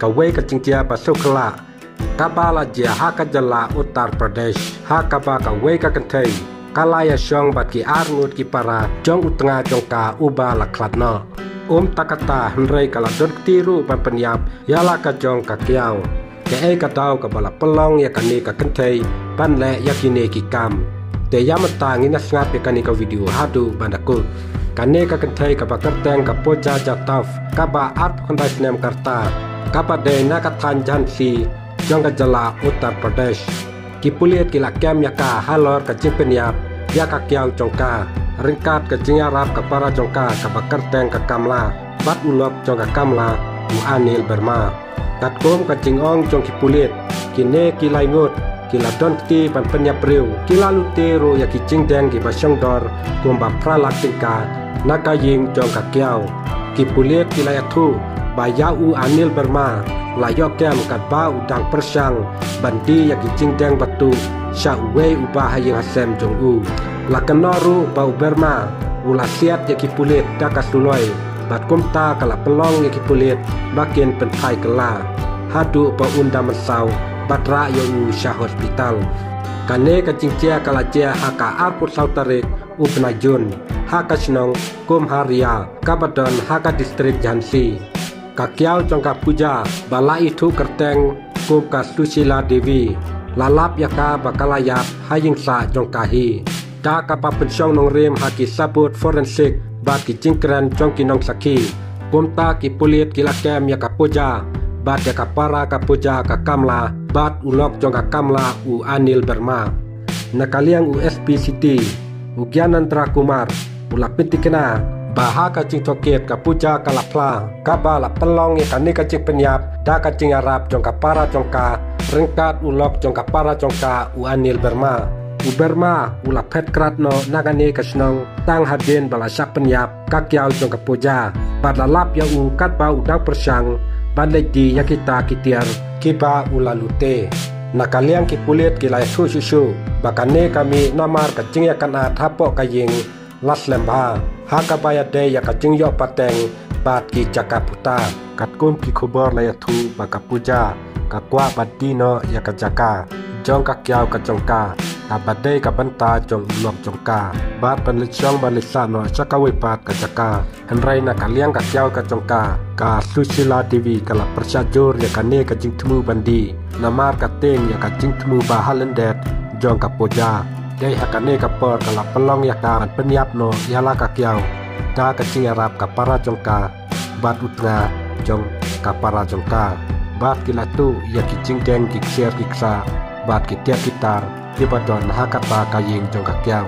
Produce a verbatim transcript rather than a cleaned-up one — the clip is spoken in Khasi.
kawei ka jingjia ba sngewkhia, kaba la jia ha ka jylla Uttar Pradesh, ha kaba kawei ka kynthei ka la ïa shong bad ki ar ngut ki para jong u tnga jong ka uba la khlad noh. Ym tang kata hynrei ka la don kti ruh ban pynïap ïa la ka jong ka kiaw. Kaei ka daw kaba la pynlong ïa kane ka kynthei ban leh ïa kine ki kam? Te ïa mynta ngin ïa sngap ïa kane ka video haduh ban da kut. Kane ka kynthei kaba kyrteng ka Pooja Jadhav, kaba arphew khyndai snem ka rta, kaba dei na ka thaiñ Jhansi jong ka jylla Uttar Pradesh. Ki pulit ki la kem ïa ka halor ka jingpynïap ïa ka kiaw jong ka ryngkat ka jingïarap ka para jong ka kaba kyrteng ka Kamla bad u lok jong ka Kamla u Anil Verma. Katkum ka jingong jong ki pulit, kine ki lai ngut ki la don kti ban pynïap briew, ki la lute ruh ïa ki jingdeng kiba shongdor kumba phra lak tyngka na ka ïing jong ka kiaw. Ki pulit ki la ïathuh ba ïa u Anil Verma la ïoh kem katba u dang pyrshang ban die ïa ki jingdeng batu sha uwei uba ha ïing ha sem jong u. La kynnoh ruh ba u Verma u la siat ïa ki pulit da ka suloi, bad kumta ka la pynlong ïa ki pulit ba kin pynphai kylla haduh ba un da mynsaw bad rah ïa u sha hospital. Kane ka jingjia ka la jia ha ka arphew saw tarik u bnai Jun ha ka shnong Kumharia kaba don ha ka distrik Jhansi. Ka kiaw jong ka Pooja ba la ithuh kyrteng kum ka Sushila Devi, la lap ïa ka ba ka la ïap ha ïing sah jong ka hi da kaba pynshong nongrim ha ki sabut forensik bad ki jingkren jong ki nongsakhi. Kumta ki pulit ki la kem ïa ka Pooja bad ïa ka para ka Pooja ka Kamla bad u lok jong ka Kamla u Anil Verma. Na ka liang u S P City, u Gyanendra Kumar, u la pyntikna ba ha ka jingtohkit ka Pooja ka la phla kaba la pynlong ïa kane ka jingpynïap da ka jingïarap jong ka para jong ka ryngkat u lok jong ka para jong ka u Anil Verma. U Verma u la phet krat noh na kane ka shnong tang hadien ba la shah pynïap ka kiaw jong ka Pooja bad la lap ïa u katba u dang pyrshang ban leit die ïa kita ki tiar kiba u la lute. Na ka liang ki pulit ki la ïathuh shuh shuh ba kane ka mih namar ka jingïakynad hapoh ka ïing la slem bha ha kaba ïadei ïa ka jingïoh pateng bad ki jaka puta. Katkum ki khubor la ïathuh ba ka Pooja ka kwah ban die noh ïa ka jaka jong ka kiaw ka jong ka, kaba dei ka bynta jong u lok jong ka, bad ban leit shong ban leit sah noh sha kawei pat ka jaka. Hynrei na ka liang ka kiaw ka jong ka, ka Sushila Devi ka la pyrshah jur ïa kane ka jingthmu ban die namar ka tieng ïa ka jingthmu ba ha lyndet jong ka Pooja. Dei ha kane ka por ka la pynlong ïa ka ban pynïap noh ïa la ka kiaw da ka jingïarap ka para jong ka bad u tnga jong ka para jong ka, bad ki la tuh ïa ki jingdeng ki ksiar ki ksah bad ki tiar ki tar kiba don ha kata ka ïing jong ka kiaw.